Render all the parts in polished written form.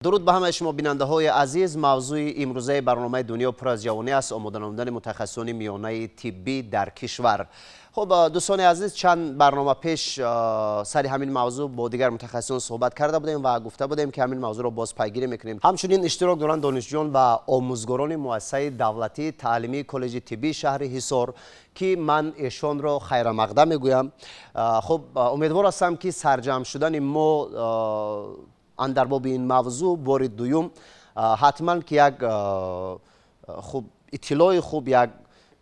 Дуруд ба ҳамаи шумо, бинандаҳои азиз. Мавзӯи имрӯзаи барномаи «Дунё пур аз ҷавонӣ» аст: омода намудани мутахассисони миёнаи тиббӣ дар кишвар. Хуб, дӯстони азиз, чанд барнома пеш сари ҳамин мавзӯъ бо дигар мутахассисон суҳбат карда будем ва гуфта будем, ки ҳамин мавзӯъро боз пайгирӣ мекунем. Ҳамчунин иштирок доранд донишҷӯён ва омӯзгорони муассисаи давлатии таълимии коллеҷи тиббии шаҳри Ҳисор, ки ман эшонро хайрамақдам мегӯям. Хуб, умедвор ҳастам, ки сарҷамъ шудани мо андар боби ин мавзӯъ бори дуюм ҳатман ки як хуб иттилои хуб, як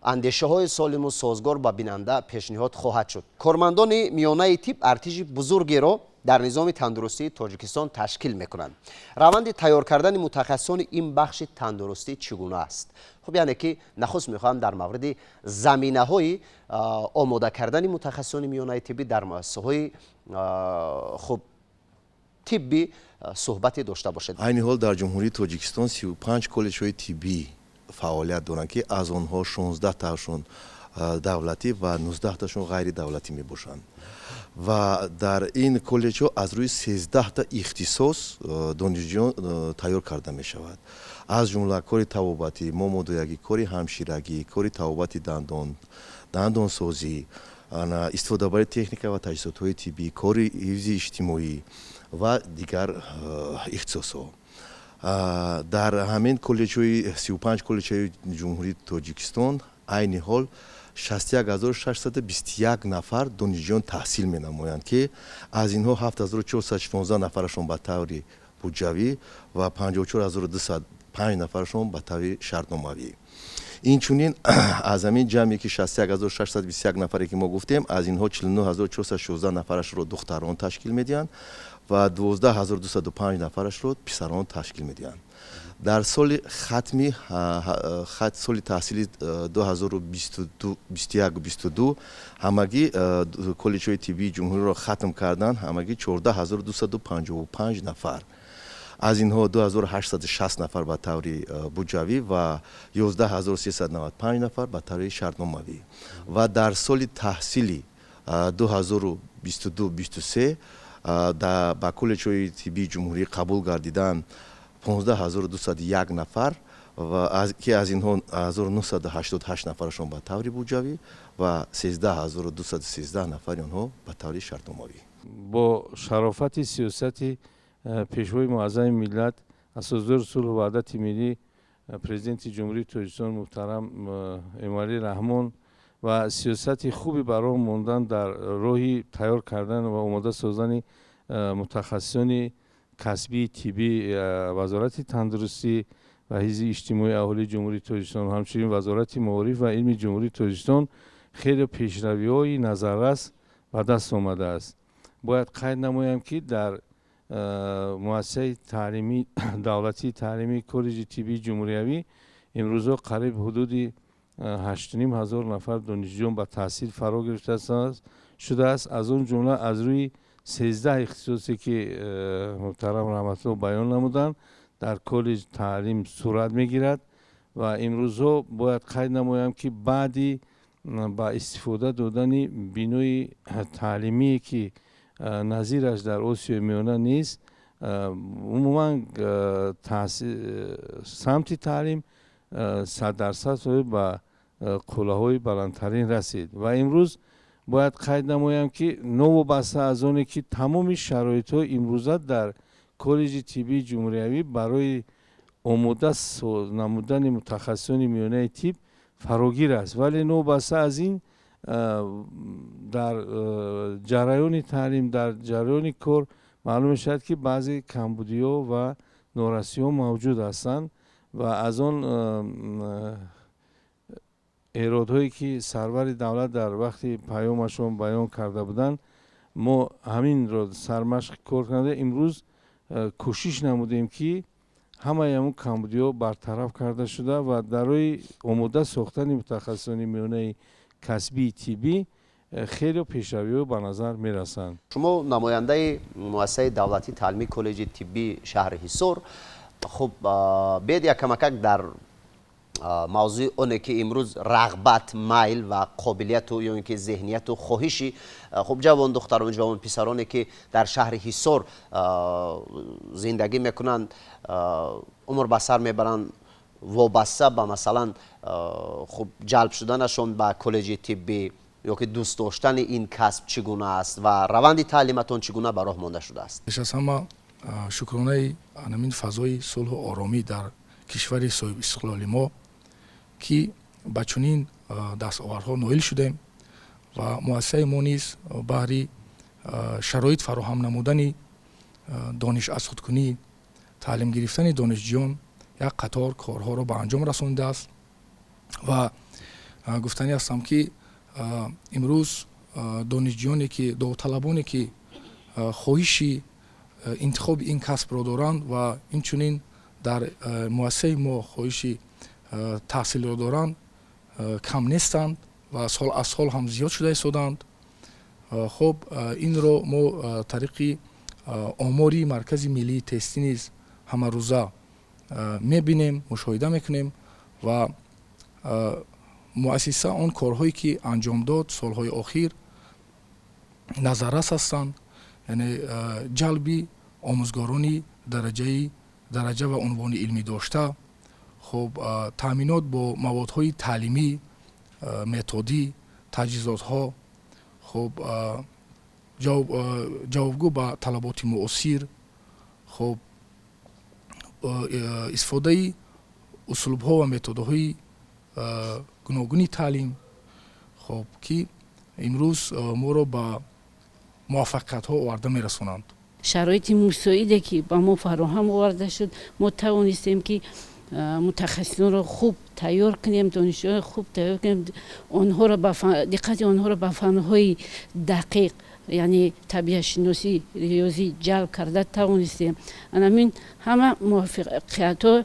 андешаҳои солиму созгор ба бинанда пешниҳод хоҳад шуд. Кормандони миёнаи тиб артиши бузургеро дар низоми тандурустии Тоҷикистон ташкил мекунанд. Раванди тайёр кардани мутахассисони ин бахши тандурустӣ чӣ гуна аст? Хуб, яъне ки нахуст мехоҳам дар мавриди заминаҳои омода кардани мутахассисони миёнаи тиббӣ дар муассисаҳои хуб тиббӣ суҳбате дошта бошед. Айни ҳол дар Ҷумҳурии Тоҷикистон 35 коллеҷҳои тиббӣ фаъолият доранд, ки аз онҳо 16 таашон давлатӣ ва 19 ташон ғайридавлатӣ мебошанд. Ва дар ин коллеҷҳо аз рӯи 13та ихтисос донишҷӯён тайёр карда мешавад, аз ҷумла кори табобатӣ, момодоягӣ, кори ҳамширагӣ, кори табобати дандон, дандонсозӣ, истифодабарии техника ва таҷҳизотҳои тиббӣ, кори ҳифзи иҷтимоӣ ва дигар ихтисосҳо. Дар ҳамин коллеҷҳои 35 коллеҷҳои Ҷумҳурии Тоҷикистон айни ҳол 61 621 нафар донишҷӯён таҳсил менамоянд, ки аз инҳо 7416 нафарашон ба таври буҷавӣ ва 54 205 нафарашон ба таври шартномавӣ. Инчунин аз ҳамин ҷамъе ки 61 621 нафаре ки мо гуфтем, аз инҳо 49 416 нафарашро духтарон ташкил медиҳанд ва 12 205 нафарашро писарон ташкил медиҳанд. Дар соли хатми соли таҳсили 2021-22 ҳамагӣ коллеҷҳои тиббии ҷумҳуриро хатм карданд ҳамагӣ 14 255 нафар. Аз инҳо 2860 нафар ба таври буҷавӣ ва 11 395 нафар ба таври шартномавӣ. Ва дар соли таҳсили 2022-23 ба коллеҷҳои тиббии ҷумҳурӣ қабул гардиданд 15 201 нафар, ки аз инҳо 1988 нафарашон ба таври буҷавӣ ва 13 213 нафари онҳо ба таври шартномавӣ. Бо шарофати сиёсати Пешвои муаззами миллат, Асосгузори сулҳу ваҳдати миллӣ, Президенти Ҷумҳурии Тоҷикистон муҳтарам Эмомалӣ Раҳмон ва сиёсати хуби ба роҳ мондан дар роҳи тайёр кардан ва омода созани мутахассисони касбии тиббӣ, Вазорати тандурустӣ ва ҳифзи иҷтимоии аҳолии Ҷумҳурии Тоҷикистон, ҳамчунин Вазорати маориф ва илми Ҷумҳурии Тоҷикистон хеле пешравиҳои назаррас ба даст омадааст. Бояд қайд намоям, ки дар муассисаи таълимии давлатии таълимии коллеҷи тиббии ҷумҳуриявӣ имрӯзҳо қариб ҳудуди 8,5 ҳазор нафар донишҷӯён ба таҳсил фаро гирифта шудааст. Аз он ҷумла аз рӯи 13 ихтисосе, ки муҳтарам Раҳматулло баён намуданд, дар коллеҷ таълим сурат мегирад. Ва имрӯзҳо бояд қайд намоям, ки баъди ба истифода додани бинои таълимие, ки назираш дар Осиёи Миёна нест, умуман самти таълим 100% ба қуллаҳои баландтарин расид. Ва имрӯз бояд қайд намоям, ки новобаста аз оне ки тамоми шароитҳо имрӯза дар коллеҷи тиббии ҷумҳуриявӣ барои омода намудани мутахассисони миёнаи тиб фарогир аст, вале новобаста аз ин дар ҷараёни таълим, дар ҷараёни кор маълум мешавад, ки баъзе камбудиҳо ва норасиҳо мавҷуд ҳастанд. Ва аз он эродҳое, ки сарвари давлат дар вақти паёмашон баён карда буданд, мо ҳаминро сармашқи кор карда, имрӯз кӯшиш намудем, ки ҳамаи ҳамун камбудиҳо бартараф карда шуда ва дар роҳи омода сохтани мутахассисони миёнаи касбии тиббӣ хеле пешравиҳо ба назар мерасанд. Шумо намояндаи муассисаи давлатии таълимии коллеҷи тиббии шаҳри Ҳисор. Хуб, биед як камакак дар Мавзӯи оне ки имрӯз рағбат, майл ва қобилияту ё ин ки зеҳнияту хоҳиши хуб ҷавон духтарон, ҷавон писароне, ки дар шаҳри Ҳисор зиндагӣ мекунанд, умр ба сар мебаранд, вобаста ба, масалан, хуб ҷалб шуданашон ба коллеҷи тиббӣ ё ки дӯст доштани ин касб чӣ гуна аст ва раванди таълиматон чӣ гуна ба роҳ монда шудааст. Пеш аз ҳама, шукронаи ҳамин фазои сулҳу оромӣ дар кишвари соҳибистиқлоли мо, ки ба чунин дастовардҳо ноил шудем ва муассисаи мо низ баҳри шароит фароҳам намудани дониш аз худкунӣ, таълим гирифтани донишҷӯён як қатор корҳоро ба анҷом расонидааст. Ва гуфтанӣ ҳастам, ки имрӯз донишҷӯёне ки, довталабоне ки хоҳиши интихоби ин касбро доранд ва инчунин дар муассисаи мо хоҳиши таҳсилро доранд, кам нестанд ва сол аз сол ҳам зиёд шуда истодаанд. Хуб, инро мо тариқи омори Маркази миллии тестӣ низ ҳамарӯза мебинем, мушоҳида мекунем. Ва муассиса он корҳое ки анҷом дод солҳои охир, назаррас ҳастанд, яъне ҷалби омӯзгорони дараҷа ва унвони илмӣ дошта, хуб, таъминот бо маводҳои таълимӣ, методӣ, таҷҳизотҳо, хуб, ҷавобгӯ ба талаботи муосир, хуб, истифодаи услубҳо ва методҳои гуногуни таълим, хуб, ки имрӯз моро ба муваффақиятҳо оварда мерасонанд. Шароити мусоиде ки ба мо фароҳам оварда шуд, мо тавонистем, ки мутахассисонро хуб тайёр кунем, донишҷӯёнро хуб тайёр кунем, онҳоро диққати онҳоро ба фанҳои дақиқ, яъне табиатшиносӣ, риёзӣ ҷалб карда тавонистем. Анамин ҳама муваффақиятҳо,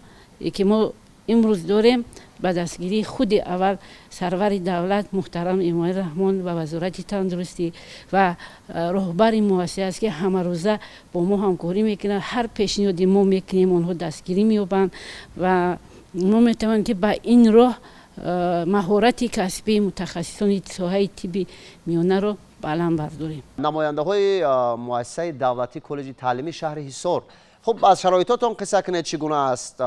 ки мо имрӯз дорем, ба дастгирии худи аввал сарвари давлат муҳтарам Эмомалӣ Раҳмон ва Вазорати тандурустӣ ва роҳбари муассиса аст, ки ҳамарӯза бо мо ҳамкорӣ мекунанд. Ҳар пешниҳоди мо мекунем, онҳо дастгирӣ меёбанд ва мо метавонем, ки ба ин роҳ маҳорати касбии мутахассисони соҳаи тибби миёнаро баланд бардорем. Намояндаҳои муассисаи давлатии коллеҷи таълимии шаҳри Ҳисор, хуб, аз шароитотон қисса кунед, чӣ гуна аст,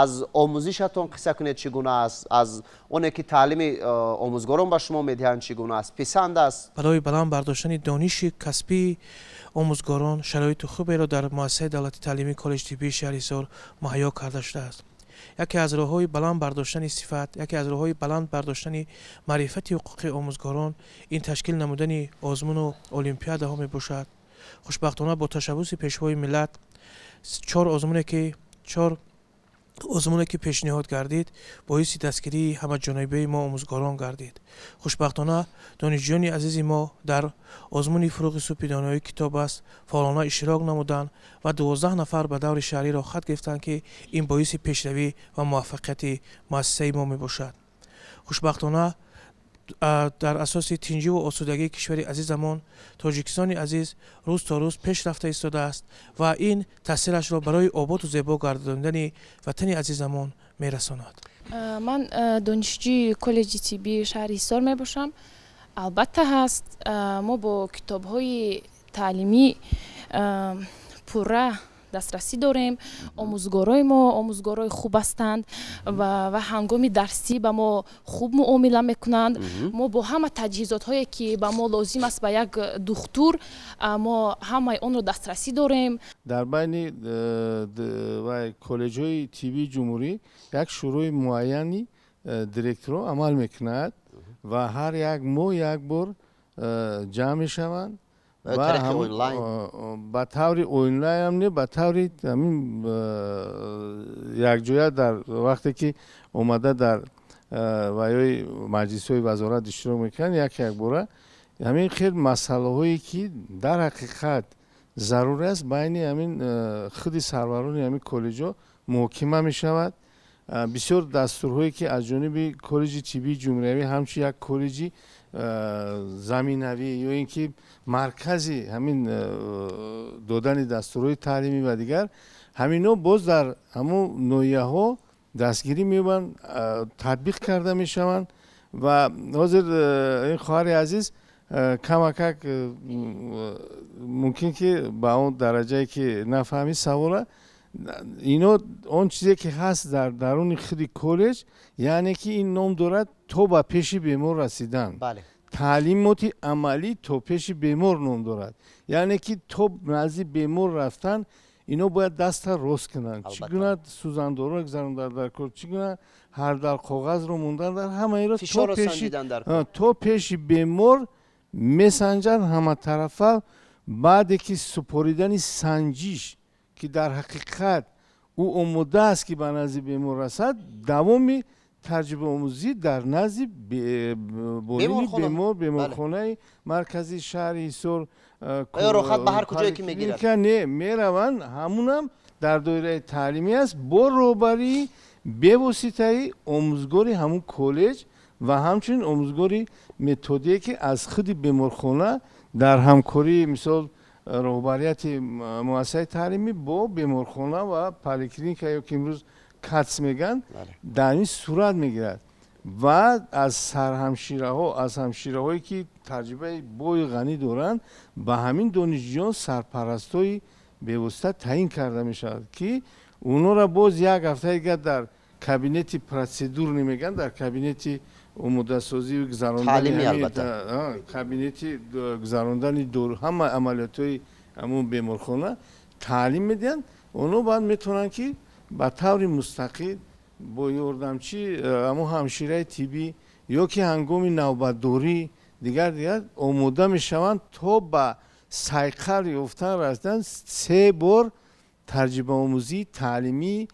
аз омӯзишатон қисса кунед, чӣ гуна аст, аз оне ки таълими омӯзгорон ба шумо медиҳанд, чӣ гуна аст, писанд аст? Барои баланд бардоштани дониши касбии омӯзгорон шароити хуберо дар муассисаи давлатии таълимии коллеҷи тиббии шаҳри Ҳисор муҳайё карда шудааст. Яке аз роҳҳои баланд бардоштани сифат, яке аз роҳҳои баланд бардоштани маърифати ҳуқуқии омӯзгорон ин ташкил намудани озмуну олимпиадаҳо мебошад. Хушбахтона, бо ташаббуси Пешвои миллат чор озмуне ки пешниҳод гардид, боиси дастгирии ҳамаҷонибаи мо омӯзгорон гардид. Хушбахтона, донишҷӯёни азизи мо дар озмуни «Фурӯғи субҳи доноӣ китоб аст» фаъолона иштирок намуданд ва 12 нафар ба даври шаҳрӣ роҳхат гирифтанд, ки ин боиси пешравӣ ва муваффақияти муассисаи мо мебошад. Хушбахтона, дар асоси тинҷиву осудагии кишвари азизамон, Тоҷикистони азиз рӯз то рӯз пеш рафта истодааст ва ин таъсирашро барои оботу зебо гардондани ватани азизамон мерасонад. Ман донишҷӯи коллеҷи тиббии шаҳри Ҳисор мебошам. Албатта, ҳаст. Мо бо китобҳои таълимӣ пурра дастрасӣ дорем. Омӯзгорои мо омӯзгорои хуб ҳастанд ва ҳангоми дарсӣ ба мо хуб муомила мекунанд. Мо бо ҳама таҷҳизотҳое, ки ба мо лозим аст, ба як духтур, мо ҳамаи онро дастрасӣ дорем. Дар байни коллеҷҳои тиббии ҷумҳурӣ як шӯрои муайяни директорҳо амал мекунад ва ҳар як моҳ як бор ҷамъ мешаванд. Ба таври онлайнам не, ба таври ҳамин якҷоя, дар вақте ки омада дар ваёи маҷлисҳои вазорат иштирок мекунанд, як якбора ҳамин хел масъалаҳое, ки дар ҳақиқат зарур аст, байни ҳамин худи сарварони ҳамин коллеҷҳо муҳокима мешавад. Бисёр дастурҳое, ки аз ҷониби коллеҷи тиббии ҷумҳуриявӣ ҳамчун як коллеҷи заминавӣ ё ин ки маркази ҳамин додани дастурҳои таълимӣ ва дигар ҳамино боз дар ҳамун ноҳияҳо. Дастгирӣ меёбанд, татбиқ карда мешаванд. Ва ҳозир ин хоҳари азиз камакак мумкин ки ба он дараҷае ки нафаҳмӣ савола. Ино он чизе ки ҳаст дар даруни худи коллеҷ, яъне ки ин ном дорад то ба пеши бемор расидан, таълимоти амалӣ то пеши бемор ном дорад, яъне ки то назди бемор рафтан ино бояд даста рост кунанд, чӣ гуна сӯзандоро гузарондан дар кор, чӣ гуна ҳар дар коғазро мондан, дар ҳамаиро то пеши бемор месанҷанд ҳаматарафа. Баъде ки супоридани санҷиш, ки дар ҳақиқат ӯ омода аст, ки ба назди бемор расад, давоми таҷрибаомӯзӣ дар назди болини бемор, беморхонаи марказии шаҳри Ҳисор ба ҳар куҷое ки мегирад. Не, мераванд, ҳамунам дар доираи таълимӣ аст, бо роҳбарии бевоситаи омӯзгори ҳамун коллеҷ ва ҳамчунин омӯзгори методие, ки аз худи беморхона дар ҳамкории, мисол, роҳбарияти муассисаи таълимӣ бо беморхона ва поликлиника ё ки имрӯз КАЦ мегӯянд, дар ин сурат мегирад. Ва аз сарҳамшираҳо, аз ҳамшираҳое, ки таҷрибаи бои ғанӣ доранд, ба ҳамин донишҷӯён сарпарастҳои бевосита таъин карда мешавад, ки онҳоро боз як ҳафтаи дигар дар кабинети процедурный мегӯянд, дар кабинети омодасозию гузарондани, кабинети гузарондани ҳама амалиётҳои ҳамун беморхона таълим медиҳанд. Онҳо баъд метавонанд, ки ба таври мустақил бо ёрдамчи ҳамун ҳамшираи тиббӣ ё ки ҳангоми навбатдорӣ, дигар дигар омода мешаванд, то ба сайқал ёфтан расидан се бор таҷрибаомӯзии таълимии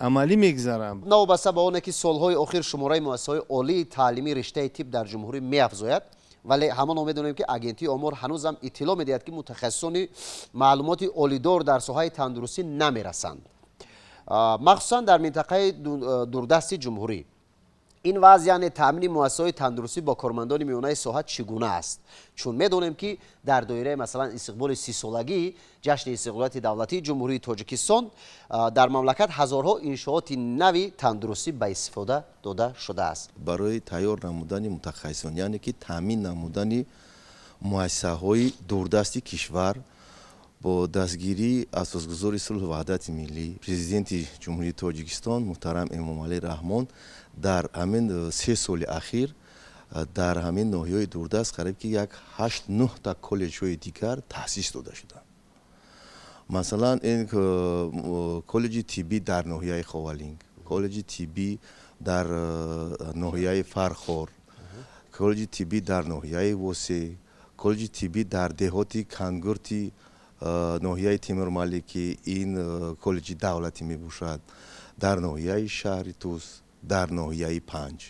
амалӣ мегузаранд. Новобаста ба оне ки солҳои охир шумораи муассисаҳои олии таълимии риштаи тиб дар ҷумҳурӣ меафзояд, вале ҳамоно медонем, ки Агентии омор ҳанӯзам иттилоъ медиҳад, ки мутахассисони маълумоти олидор дар соҳаи тандурустӣ намерасанд, махсусан дар минтақаи дурдасти ҷумҳурӣ. Ин вазъ, яъне таъмини муассисаҳои тандурустӣ бо кормандони миёнаи соҳа, чӣ гуна аст? Чун медонем, ки дар доираи, масалан, истиқболи 30-солагии ҷашни истиқлолияти давлатии Ҷумҳурии Тоҷикистон дар мамлакат ҳазорҳо иншооти нави тандурустӣ ба истифода дода шудааст. Барои тайёр намудани мутахассисон, яъне ки таъмин намудани муассисаҳои дурдасти кишвар, бо дастгирии Асосгузори сулҳу ваҳдати миллӣ, Президенти Ҷумҳурии Тоҷикистон муҳтарам Эмомалӣ Раҳмон, дар ҳамин 3 соли ахир дар ҳамин ноҳияҳои дурдаст қариб ки як ҳашт нӯҳта коллеҷҳои дигар таъсис дода шуданд. Масалан, ин коллеҷи тиббӣ дар ноҳияи Ховалинг, коллеҷи тиббӣ дар ноҳияи Фархор, коллеҷи тиббӣ дар ноҳияи Восе, коллеҷи тиббӣ дар деҳоти Кангурти ноҳияи Темурмалик, ки ин коллеҷи давлатӣ мебошад, дар ноҳияи шаҳри Тус, дар ноҳияи Панҷ.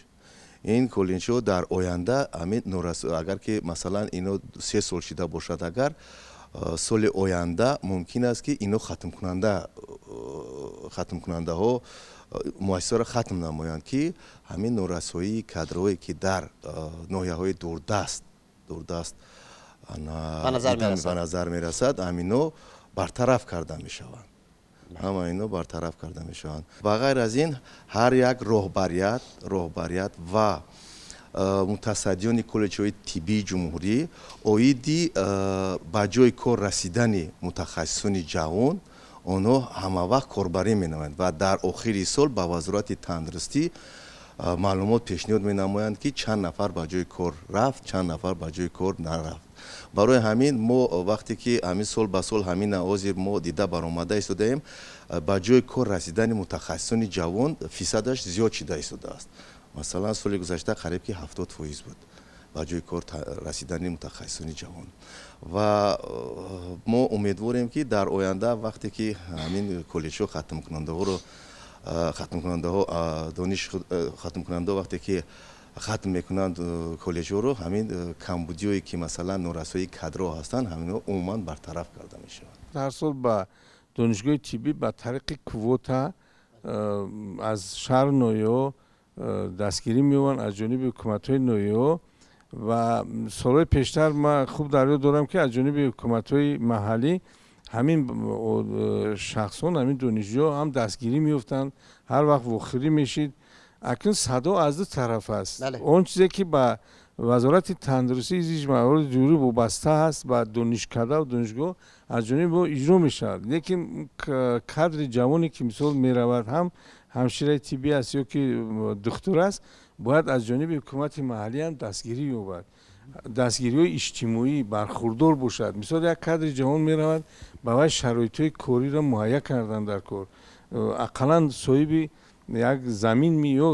Ин коллеҷҳо дар оянда ҳамин, агар ки, масалан, ино 3 сол шида бошад, агар соли оянда мумкин аст, ки ино хатмкунандаҳо муассисаро хатм намоянд, ки ҳамин норасоии кадрҳое, ки дар ноҳияҳои дурдаст ба назар мерасад, ҳамино бартараф карда мешаванд, ҳама ино бартараф карда мешаванд. Ба ғайр аз ин, ҳар як роҳбарият ва мутасаддиёни коллеҷҳои тиббии ҷумҳурӣ оиди ба ҷои кор расидани мутахассисони ҷавон онҳо ҳамавақт корбарӣ менамоянд ва дар охири сол ба Вазорати тандурустӣ маълумот пешниҳод менамоянд, ки чанд нафар ба ҷои кор рафт, чанд нафар ба ҷои кор нарафт. Барои ҳамин мо вақте ки ҳамин сол ба сол ҳамин ҳозир мо дида баромада истодаем, ба ҷои кор расидани мутахассисони ҷавон фисадаш зиёд шида истодааст. Масалан, соли гузашта қариб ки 70% буд ба ҷои кор расидани мутахассисони ҷавон. Ва мо умедворем, ки дар оянда, вақте ки ҳамин коллеҷҳо хатмкунандаҳоро, хатмкунандаҳо дониш, хатмкунандаҳо вақте ки хатм мекунанд коллеҷҳоро, ҳамин камбудиҳое, ки, масалан, норасоии кадрҳо ҳастанд, ҳаминҳо умуман бартараф карда мешаванд. Ҳар сол ба донишгоҳи тиббӣ ба тариқи квота аз шаҳру ноҳияҳо дастгирӣ меёбанд аз ҷониби ҳукуматҳои ноҳияҳо. Ва солҳои пештар ман хуб дар ёд дорам, ки аз ҷониби ҳукуматҳои маҳаллӣ. Ҳамин шахсон, ҳамин донишҷӯ ҳам дастгирӣ меёфтанд, ҳар вақт вохӯрӣ мешид. Акнун садо аз ду тараф аст. Он чизе ки ба Вазорати тандурустӣ, зич маорифи ҷумҳурӣ вобаста аст, ба донишкадаву донишгоҳ аз ҷониби мо иҷро мешавад. Лекин кадри ҷавоне ки, мисол, меравад, ҳам ҳамшираи тиббӣ аст ё ки духтур аст, бояд аз ҷониби ҳукумати маҳаллӣ ҳам дастгирӣ ёбад, дастгириҳои иҷтимоӣ бархурдор бошад. Мисол, як кадри ҷавон меравад, ба вай шароитҳои кориро муҳайя кардан дар кор, ақаллан соҳиби як замин ё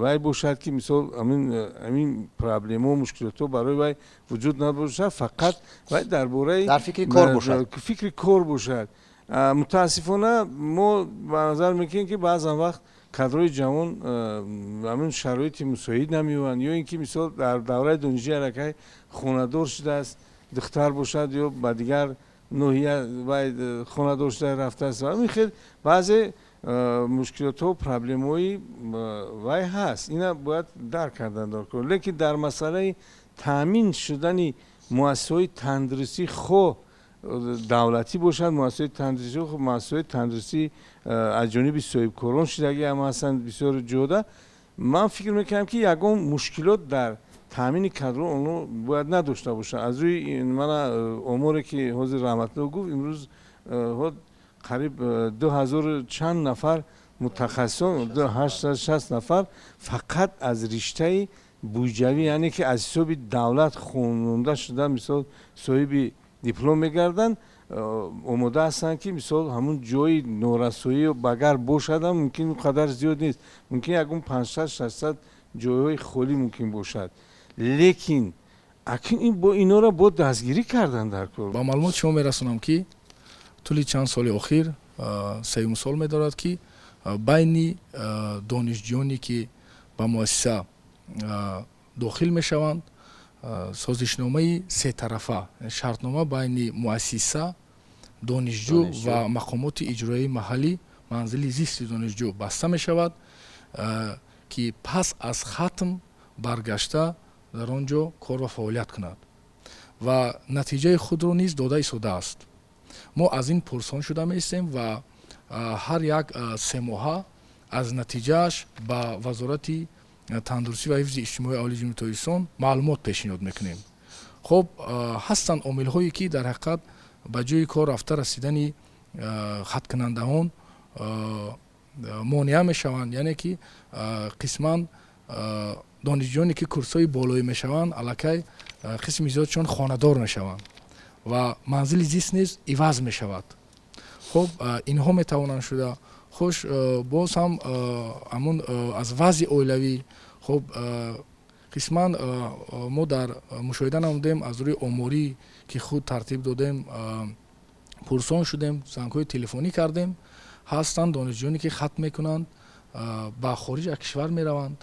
вай бошад, ки, мисол, ҳамин проблемао, мушкилотҳо барои вай вуҷуд набошад, фақат вай дар бораи дар фикри кор бошад. Фикри кор бошад. Мутаассифона, мо ба назар мекунем, ки баъзан вақт кадрҳои ҷавон ҳамин шароити мусоид намеёбанд ё ин ки, мисол, дар давраи донишҷӯи аллакай хонадор шудааст, духтар бошад ё ба дигар ноҳия вай хонадор шуда рафтааст. Ҳамин хел баъзе мушкилотҳо, проблемаҳои вай ҳаст, ина бояд дарк кардан даркор. Лекин дар масъалаи таъмин шудани муассисаҳои тандурустӣ, хоҳ давлатӣ бошад муассисаҳои тандурустӣ, муассисаҳои тандурустӣ аз ҷониби соҳибкорон шудагӣ ҳам ҳастанд бисёр ҷода, ман фикр мекунам, ки ягон мушкилот дар таъмини кадрҳо онҳо бояд надошта бошанд. Аз рӯи мана оморе ки ҳозир Раҳматулло гуфт, имрӯз қариб 2000 чанд нафар мутахассисон, 860 нафар фақат аз риштаи буҷавӣ, яъне ки аз ҳисоби давлат хононда шуда, мисол, соҳиби диплом мегарданд, омода ҳастанд, ки, мисол, ҳамун ҷои норасоӣ агар бошадам, мумкин он қадар зиёд нест, мумкин ягон 500, 600 ҷойҳои холӣ мумкин бошад. Лекин акн ин бо инора бо дастгирӣ кардан дар кор. Ба маълумоти шумо мерасонам, ки тӯли чанд соли охир, сеюм сол медорад, ки байни донишҷӯёне ки ба муассиса дохил мешаванд, созишномаи сетарафа, шартнома байни муассиса, донишҷӯ ва мақомоти иҷроияи маҳаллӣ, манзили зисти донишҷӯ баста мешавад, ки пас аз хатм баргашта дар он ҷо кор ва фаъолият кунад ва натиҷаи худро низ дода истодааст. Мо аз ин пурсон шуда меистем ва ҳар як 3 моҳа аз натиҷааш ба Вазорати тандурустӣ ва ҳифзи иҷтимоии аҳолии Ҷумҳурии Тоҷикистон маълумот пешниҳод мекунем. Хуб, ҳастанд омилҳое, ки дар ҳақиқат ба ҷои кор рафта расидани хаткунандаон монеа мешаванд, яъне ки қисман донишҷӯёне ки курсҳои болоӣ мешаванд, аллакай қисми зиёдшон хонадор мешаванд ва манзили зист низ иваз мешавад. Хуб, инҳо метавонанд шуда. Хуш, боз ҳам ҳамун аз вазъи оилавӣ. Хуб, қисман мо дар мушоҳида намудем, аз рӯи оморӣ ки худ тартиб додем, пурсон шудем, зангҳои телефонӣ кардем, ҳастанд донишҷӯёне ки хатм мекунанд, ба хориҷ аз кишвар мераванд.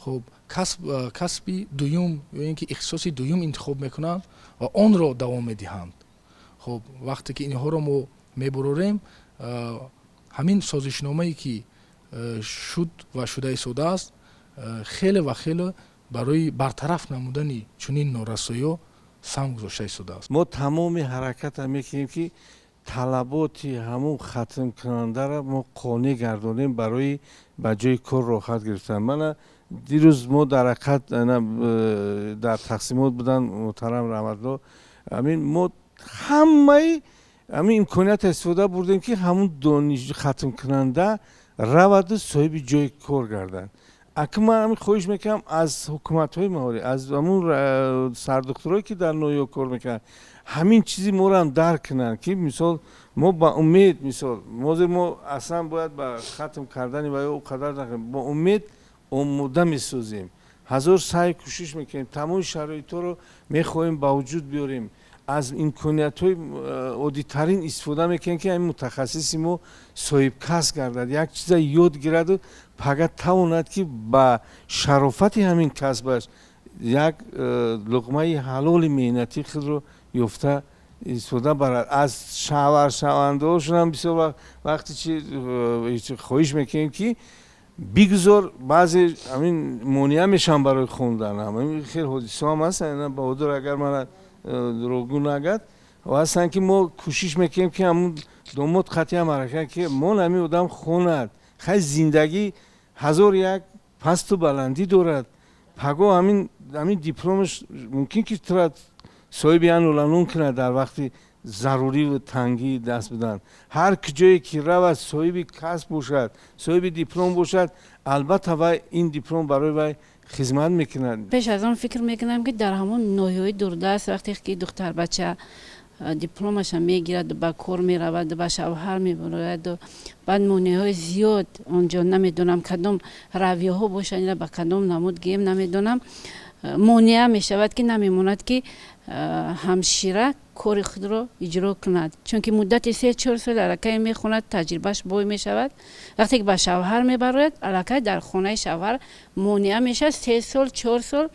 Хуб, касби дуюм ё ин ки ихтисоси дуюм интихоб мекунанд ва онро давом медиҳанд. Хуб, вақте ки инҳоро мо мебурорем, ҳамин созишномае ки шуд ва шуда истодааст, хеле ва хеле барои бартараф намудани чунин норасоиҳо саҳм гузошта истодааст. Мо тамоми ҳараката мекунем, ки талаботи ҳамун хатмкунандаро мо қонеъ гардонем барои ба ҷои кор роҳат гирифтан. Мана дирӯз мо дар ҳақиқат дар тақсимот буданд муҳтарам Раҳматулло. Ҳамин мо ҳамаи ҳамин имкониятро истифода бурдем, ки ҳамун дониш хатмкунанда раваду соҳиби ҷои кор гардад. Акн ман ҳамин хоҳиш мекунам аз ҳукуматҳои маҳаллӣ, аз ҳамун сардухтурое ки дар ноҳиё кор мекунанд, ҳамин чизи моро ҳам дарк кунанд, ки, мисол, мо ба умед, мисол, ҳозир мо аслан бояд ба хатм кардани ва ё о қадар бо умед омода месозем, ҳазор саъй кӯшиш мекунем, тамоми шароитҳоро мехоҳем ба вуҷуд биёрем, аз имкониятҳои оддитарин истифода мекунем, ки ҳамин мутахассиси мо соҳибкасб гардад, як чиза ёд гираду пага тавонад, ки ба шарофати ҳамин касбаш як луқмаи ҳалоли меҳнатии худро ёфта истифода барад. Аз шавҳаршавандаҳошонам бисёр вақте чи хоҳиш мекунем, ки бигузор, баъзе ҳамин монеа мешаванд барои хондан. Ҳамин хел ҳодисаҳо ҳам ҳастанд. Баҳодур агар мана дурӯғгӯ нагад. Ҳастанд, ки мо кӯшиш мекунем, ки ҳамун домод қатъиан ҳаракат, ки мон ҳамин одам хонад. Хай, зиндагӣ ҳазор як пасту баландӣ дорад. Паго ҳамин дипломаш мумкин ки тура соҳиби як нуланун кунад дар вақти заруриву тангӣ даст будан. Ҳар куҷое ки равад, соҳиби касб бошад, соҳиби диплом бошад, албатта, вай ин диплом барои вай хизмат мекунад. Пеш аз он фикр мекунам, ки дар ҳамон ноҳияҳои дурдаст, вақте ки духтарбача дипломаша мегирад, ба кор меравад, ба шавҳар мебарояд, баъд монеаҳои зиёд онҷо, намедонам, кадом равияҳо бошанд, ина ба кадом намуд гӯем, намедонам, монеа мешавад, ки намемонад, ки ҳамшира кори худро иҷро кунад, чунки муддати 3-4 сол аллакай мехонад, таҷрибааш бой мешавад. Вақте ки ба шавҳар мебарояд, аллакай дар хонаи шавҳар монеа мешавад. 3 сол, 4 сол,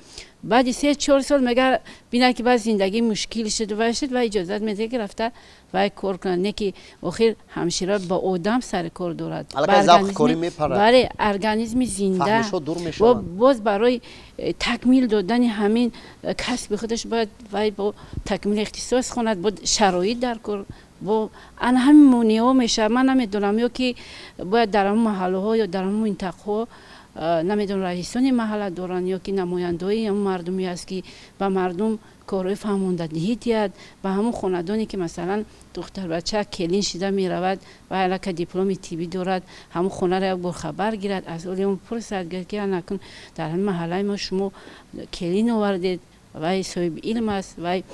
баъди 3-4 сол мега бинад, ки баъд зиндагӣ мушкил шуд, вай шуд ва иҷозат медиҳад, ки рафта вай кор кунад. Не ки охир ҳамшира ба одам сари кор дорад, бале, организми зинда. Боз барои такмил додани ҳамин касби худаш бояд вай бо такмили ихтисос хонад, бо шароит дар кор, бо ана ҳамин монеаҳо мешавад. Ман намедонам, ё ки бояд дар ҳамон маҳаллаҳо ё дар ҳамон минтақаҳо, намедонам, раисони маҳалла доранд ё ки намояндаҳои ҳамон мардуме аст, ки ба мардум корҳои фаҳмондадиҳӣ диҳад, ба ҳамон хонадоне ки, масалан, духтарбача келин шида меравад ва аллакай дипломи тиббӣ дорад, ҳамон хонаро як бор хабар гирад, аз оли он пурсад, гӯяд, ки анакун дар ҳамин маҳаллаи мо шумо келин овардед, вай соҳиби илм аст, вай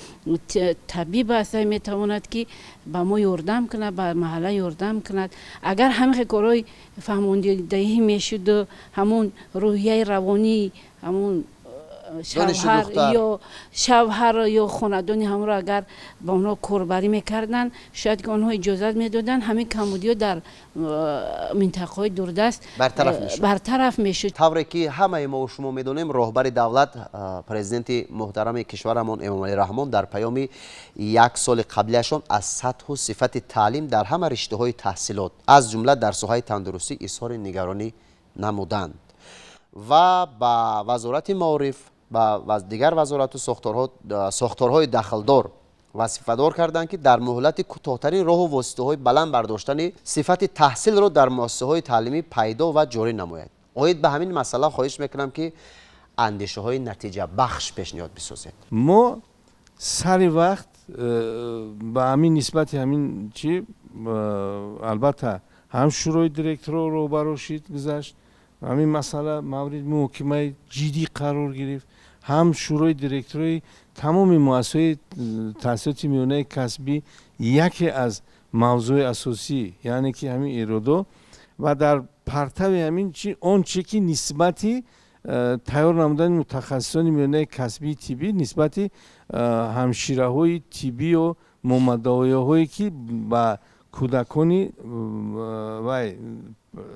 табиб аст, вай метавонад, ки ба мо ёрдам кунад, ба маҳалла ёрдам кунад. Агар ҳамин хел корҳои фаҳмондидаҳӣ мешуду ҳамон рӯҳияи равонии ҳамон шавҳар ё шавҳар ё хонадони ҳамонро агар ба онҳо корбарӣ мекарданд, шояд ки онҳо иҷозат медоданд, ҳамин камбудиҳо дар минтақаҳои дурдаст бартараф мешуд. Тавре ки ҳамаи мо шумо медонем, роҳбари давлат, президенти муҳтарами кишварамон Эмомалӣ Раҳмон дар паёми як соли қаблиашон аз сатҳу сифати таълим дар ҳама риштаҳои таҳсилот, аз ҷумла дар соҳаи тандурустӣ, изҳори нигаронӣ намуданд ва ба Вазорати маориф, ба дигар вазорату сохторҳои дахлдор вазифадор карданд, ки дар муҳлати кӯтоҳтарин роҳу воситаҳои баланд бардоштани сифати таҳсилро дар муассисаҳои таълимӣ пайдо ва ҷорӣ намояд. Оид ба ҳамин масъала хоҳиш мекунам, ки андешаҳои натиҷабахш пешниҳод бисозед. Мо сари вақт ба ҳамин нисбати ҳамин чи, албатта, ҳам шӯрои директорро роҳбаро шид, гузашт, ҳамин масъала мавриди муҳокимаи ҷиддӣ қарор гирифт. Ҳам шӯрои директорои тамоми муассисаҳои таҳсилоти миёнаи касбӣ яке аз мавзӯи асосӣ, яъне ки ҳамин эродо ва дар партави ҳамин чи он чи ки нисбати тайёр намудани мутахассисони миёнаи касбии тиббӣ, нисбати ҳамшираҳои тиббӣ ё мумаддояҳое, ки ба кӯдакони вай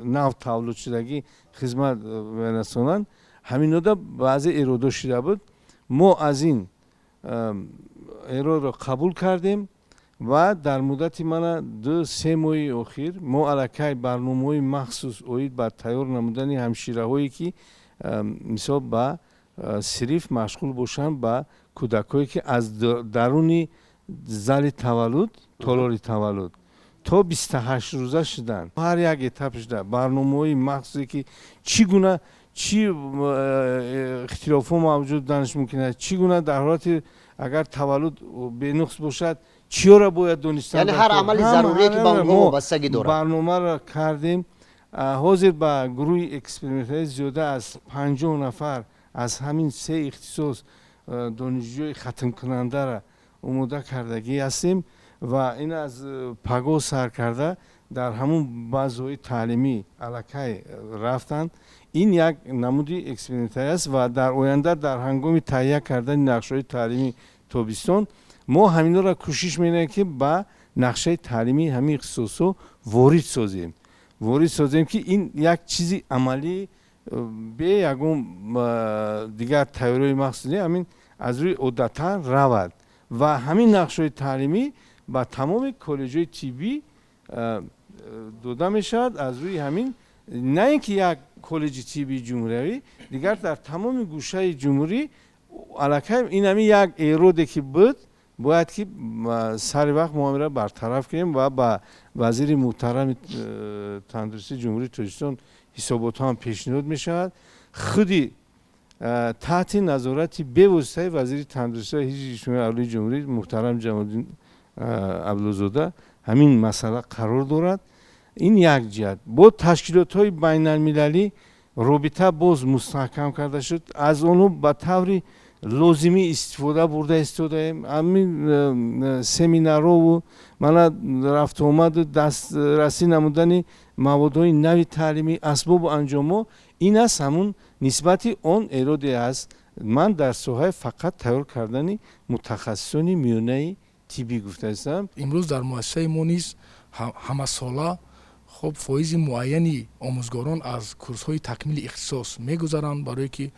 нав таваллудшудагӣ хизмат мерасонанд, ҳаминода баъзе эродо шида буд. Мо аз ин эродро қабул кардем ва дар муддати мана 2-3 моҳи охир мо аллакай барномаҳои махсус оид ба тайёр намудани ҳамшираҳое, ки мисол ба сириф машғул бошанд ба кӯдакҳое, ки аз даруни зали таваллуд, толори таваллуд то 28 рӯза шуданд, ҳар як этап шуда барномаҳои махсусе, ки чӣ гуна, чӣ ихтилофҳо мавҷуд буданаш мумкин аст, чӣ гуна дар ҳолати агар таваллуд бенуқс бошад, чиёро бояд донистан. Яъне ҳар амали зарурие, ки ба онҳо вобастагӣ дорад. Барномаро кардем. Ҳозир ба гурӯҳи эксперименталӣ зиёда аз 50 нафар аз ҳамин се ихтисос донишҷӯи хатмкунандара омода кардагӣ ҳастем ва ин аз пагоҳ сар карда дар ҳамун базаҳои таълимӣ аллакай рафтанд. Ин як намуди эксперименталӣ аст ва дар оянда, дар ҳангоми таҳия кардани нақшаҳои таълимии тобистон, мо ҳаминҳоро кӯшиш менаем, ки ба нақшаи таълимии ҳамин ихтисосҳо ворид созем, ки ин як чизи амалӣ, бе ягон дигар тайёриҳои махсус, ҳамин аз рӯи одатан равад ва ҳамин нақшаҳои таълимӣ ба тамоми коллеҷҳои тиббӣ дода мешавад. Аз рӯи ҳамин, на ин ки як коллеҷи тиббии ҷумҳуриявӣ, дигар дар тамоми гӯшаи ҷумҳурӣ аллакай ин ҳамин як эроде, ки буд. Бояд ки сари вақт мо ҳаминро бартараф кунем ва ба вазири муҳтарами тандурустии Ҷумҳурии Тоҷикистон ҳисоботҳо ҳам пешниҳод мешавад. Худи таҳти назорати бевоситаи вазири тандурустӣ ва ҳифзи иҷтимоии аҳолии ҷумҳурӣ муҳтарам Ҷамолиддин Абдуллозода ҳамин масъала қарор дорад. Ин як ҷиҳат. Бо ташкилотҳои байналмилалӣ робита боз мустаҳкам карда шуд, аз онҳо ба таври лозимӣ истифода бурда истодаем. Ҳамин семинарову мана рафтуомаду дастрасӣ намудани маводҳои нави таълимӣ, асбобу анҷомҳо, ин аст ҳамун нисбати он эроде аст. Ман дар соҳаи фақат тайёр кардани мутахассисони миёнаи тиббӣ гуфта истам. Имрӯз дар муассисаи мо низ ҳамасола, хуб, фоизи муайяни омӯзгорон аз курсҳои такмили ихтисос мегузаранд, барое ки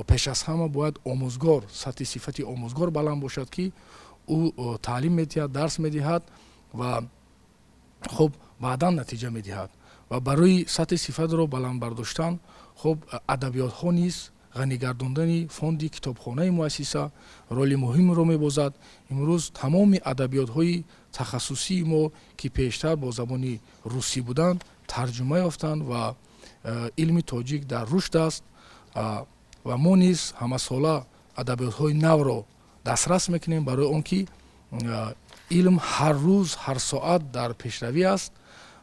пеш аз ҳама бояд омӯзгор, сатҳи сифати омӯзгор баланд бошад, ки ӯ таълим медиҳад, дарс медиҳад ва, хуб, баъдан натиҷа медиҳад. Ва барои сатҳи сифатро баланд бардоштан, хуб, адабиётҳо низ, ғанигардондани фонди китобхонаи муассиса роли муҳимро мебозад. Имрӯз тамоми адабиётҳои тахассусии мо, ки пештар бо забони русӣ буданд, тарҷума ёфтанд ва илми тоҷик дар рушд аст ва мо низ ҳамасола адабиётҳои навро дастрас мекунем, барои он ки илм ҳар рӯз, ҳар соат дар пешравӣ аст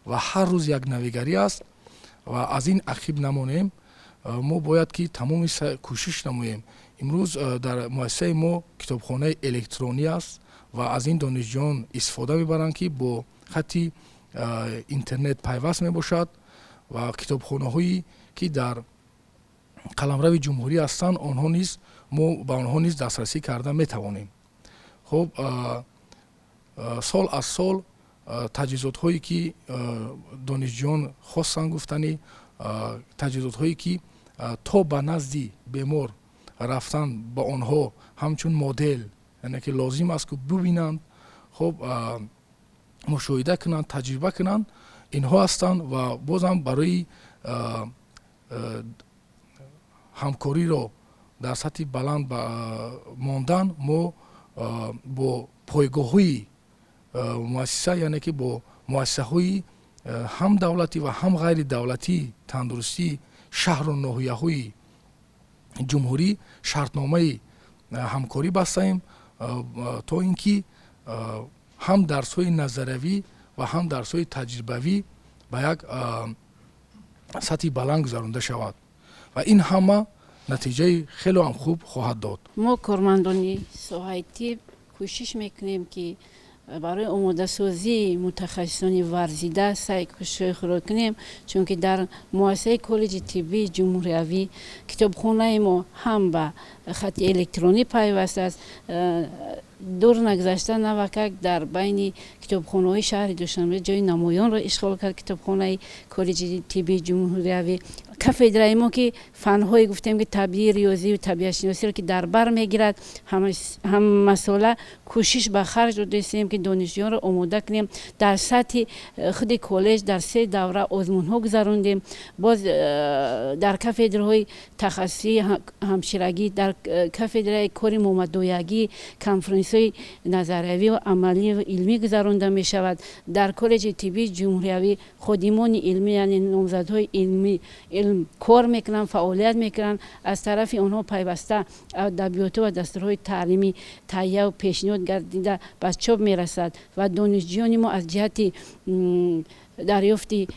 ва ҳар рӯз як навигарӣ аст ва аз ин ақиб намонем. Мо бояд ки тамоми кӯшиш намоем. Имрӯз дар муассисаи мо китобхонаи электронӣ аст ва аз ин донишҷӯён истифода мебаранд, ки бо хатти интернет пайваст мебошад ва китобхонаҳое ки дар қаламрави ҷумҳурӣ ҳастанд, онҳо низ, мо ба онҳо низ дастрасӣ карда метавонем. Хуб, сол аз сол таҷҳизотҳое ки донишҷӯён хостанд, гуфтанӣ, таҷҳизотҳое ки то ба назди бемор рафтан ба онҳо ҳамчун модел, яъне ки лозим аст, ки бубинанд, хуб, мушоҳида кунанд, таҷриба кунанд, инҳо ҳастанд. Ва бозам барои ҳамкориро дар сатҳи баланд мондан мо бо пойгоҳҳои муассиса, яъне ки бо муассисаҳои ҳам давлатӣ ва ҳам ғайридавлатии тандурустии шаҳру ноҳияҳои ҷумҳурӣ шартномаи ҳамкорӣ бастаем, то ин ки ҳам дарсҳои назариявӣ ва ҳам дарсҳои таҷрибавӣ ба як сатҳи баланд гузаронда шавад ва ин ҳама натиҷаи хеле ҳам хуб хоҳад дод. Мо, кормандони соҳаи тиб, кӯшиш мекунем, ки барои омодасозии мутахассисони варзида саъй кӯшишҳои худро кунем, чунки дар муассисаи коллеҷи тиббии ҷумҳуриявӣ китобхонаи мо ҳам ба хати электронӣ пайваст аст. Дур нагузашта навакак дар байни китобхонаҳои шаҳри Душанбе ҷои намоёнро ишғол кард китобхонаи коллеҷи тиббии ҷумҳуриявӣ. Кафедраи мо, ки фанҳое, гуфтем, ки табиӣ, риёзию табиатшиносиро ки дар бар мегирад, ҳамасола кӯшиш ба харҷ додастем, ки донишҷӯёнро омода кунем. Дар сатҳи худи коллеҷ дар се давра озмунҳо гузарондем. Боз дар кафедраҳои тахассусии ҳамширагӣ, дар кафедраи кори момадоягӣ конференсияҳои назариявию амалию илмӣ гузаронда мешавад. Дар коллеҷи тиббии ҷумҳуриявӣ ходимони илмӣ, яъне номзадҳои илмӣ, илм кор мекунанд, фаъолият мекунанд. Аз тарафи онҳо пайваста адабиёту ва дастурҳои таълимӣ таҳияу пешниҳод гардида ба чоп мерасад ва донишҷӯёни мо аз ҷиҳати дарёфти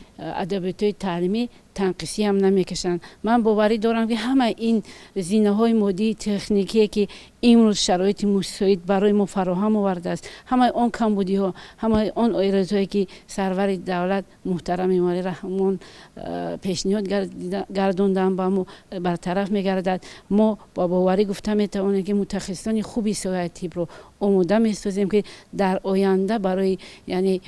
адабиётҳои таълимӣ танқисӣ ҳам намекашанд. Ман боварӣ дорам, ки ҳамаи ин зинаҳои моддии техникие, ки имрӯз шароити мусоид барои мо фароҳам овардааст, ҳамаи он камбудиҳо, ҳамаи он эродҳое, ки сарвари давлат муҳтарам Эмомалӣ Раҳмон пешниҳод гардонданд, ба мо бартараф мегардад. Мо ба боварӣ гуфта метавонем, ки мутахассисони хуби соҳаи тибро омода месозем, ки дар оянда барои, яъне,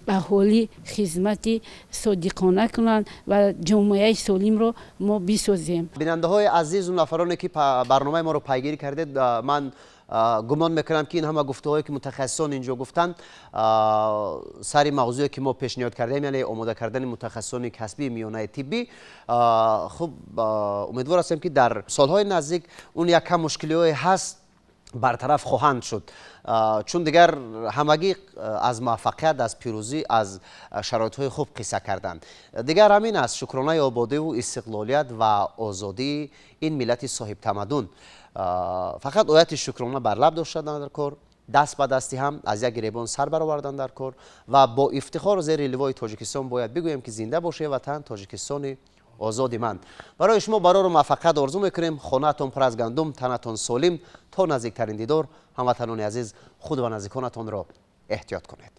аҳолӣ хизмати содиқона кунанд ва ҷомеаи солимро мо бисозем. Бинандаҳои азизу нафароне, ки барномаи моро пайгирӣ кардед, ман гумон мекунам, ки ин ҳама гуфтаҳое, ки мутахассисон инҷо гуфтанд сари мавзӯе, ки мо пешниҳод кардем, яъне омода кардани мутахассисони касбии миёнаи тиббӣ, хуб, умедвор ҳастем, ки дар солҳои наздик он яккам мушкилиҳое ҳаст. бартараф хоҳанд шуд, чун дигар ҳамагӣ аз муваффақият, аз пирӯзӣ, аз шароитҳои хуб қисса карданд. Дигар ҳамин аст шукронаи ободиву истиқлолият ва озодии ин миллати соҳибтамаддун. Фақат ояти шукрона бар лаб доштан дар кор, даст ба дасти ҳам аз як гиребон сар баровардан дар кор ва бо ифтихор зери ливои Тоҷикистон бояд бигӯем, ки зинда бошед, ватан, Тоҷикистони озоди ман. Барои шумо барору муваффақият орзу мекунем. Хонаатон пур аз гандум, танатон солим. То наздиктарин дидор, ҳамватанони азиз, худ ва наздиконатонро эҳтиёт кунед.